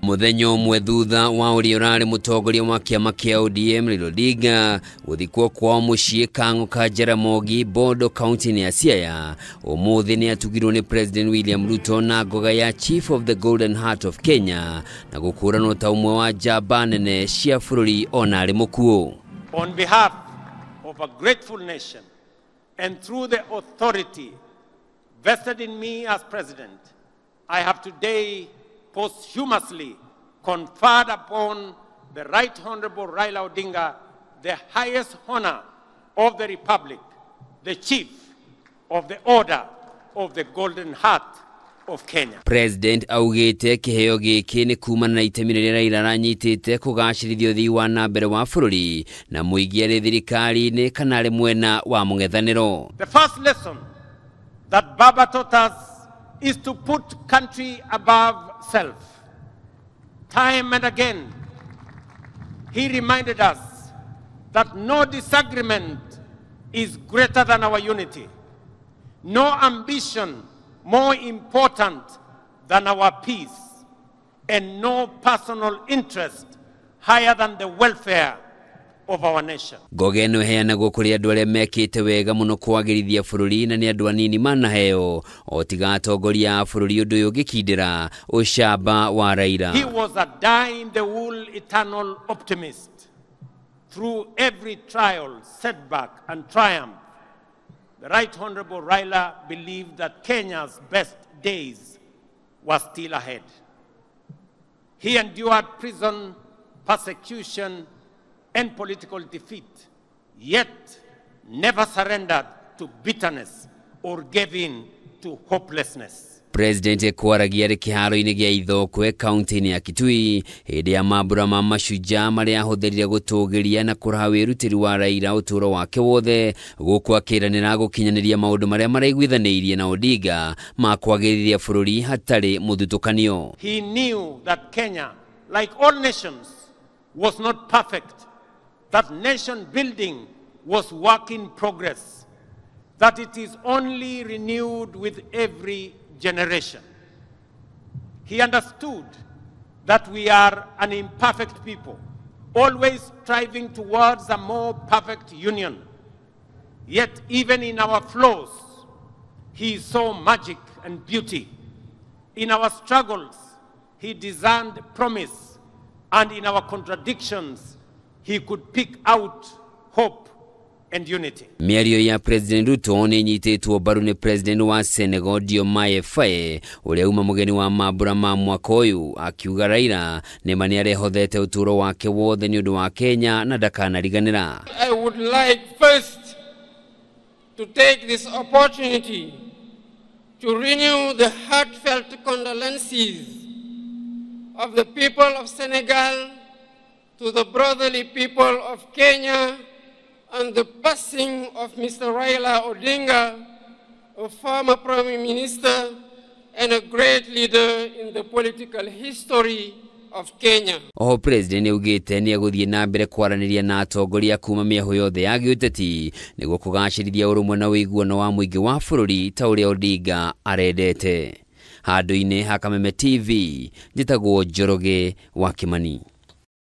Mũthenya ũmwe thutha wa ũrĩa ũrarĩ mũtongoria wa kĩama kĩa ODM Raila Odinga gũthikwo kwao mũciĩ Kang'o ka Jaramogi Bondo kaunti-inĩ ya Siaya, ũmũthĩ nĩ atugirwo nĩ President William Ruto na ngoga ya Chief of the Golden Heart of Kenya na gũkũranwo ta ũmwe wa njamba nene cia bũrũri ona arĩ mũkuũ. On behalf of a grateful nation and through the authority vested in me as president, I have today posthumously conferred upon the Right Honorable Raila Odinga the highest honor of the Republic, the Chief of the Order of the Golden Heart of Kenya. President augĩte kĩheo gĩkĩ nĩ kumana na itemi rĩrĩa Raila aranyitĩte kũgacĩrithia ũthii wa na mbere wa bũrũri na mũingĩ arĩ thirikari-inĩ kana arĩ mwena wa mũng'ethanĩro. The first lesson that Baba taught us is to put country above self. Time and again, he reminded us that no disagreement is greater than our unity, no ambition more important than our peace, and no personal interest higher than the welfare of our nation. Ngoga ĩno ĩheanagwo kũrĩ andũ arĩa mekĩte wega mũno kwagĩrithia bũrũri na nĩ andũ anini manaheo o tiga atongoria a bũrũri ũndũ ũyũ ũngĩkindĩra ũcamba wa Raila. He was a dyed-in-the-wool eternal optimist. Through every trial, setback, and triumph, the Right Honorable Raila believed that Kenya's best days were still ahead. He endured prison, persecution, and political defeat, yet never surrendered to bitterness or gave in to hopelessness. President kwaragia arĩ kĩharo-inĩ gĩa Ithokwe kaunti-inĩ ya Kitui hĩndĩ ya mambura ma mashujaa marĩa ahũthĩrire gũtũgĩria na kũraha wĩrutĩri wa Raila ũtũũro wake wothe gũkũ akĩranĩra gũkinyanĩria maũndũ marĩa maraiguithanĩirie na Odinga ma kwagĩrithia bũrũri hatarĩ mũthutũkanio. He knew that Kenya, like all nations, was not perfect, that nation building was work in progress, that it is only renewed with every generation. He understood that we are an imperfect people, always striving towards a more perfect union. Yet even in our flaws, he saw magic and beauty. In our struggles, he discerned promise, and in our contradictions, he could pick out hope and unity. Mĩario ya President Ruto nĩ ĩnyitĩtwo mbaru nĩ President wa Senegal Diomaye Faye ũrĩa uma mũgeni wa mambura ma mwaka ũyũ akiuga Raila nĩma nĩ arehothete ũtũũro wake wothe nĩ ũndũ wa Kenya na ndakanariganĩra. I would like first to take this opportunity to renew the heartfelt condolences of the people of Senegal to the brotherly people of Kenya on the passing of Mr. Raila Odinga, a former Prime Minister and a great leader in the political history of Kenya. Oho President nĩaugĩte nĩ egũthiĩ na mbere kwaranĩria na atongoria kuma mĩahũ yothe ya gĩũteti nĩguo kũgacĩrithia ũrũmwe na ũiguano wa mũingĩ wa bũrũri ta ũrĩa Odinga arendete. Handũ-inĩ ha Kameme TV, njĩtagwo Njoroge wa Kimani.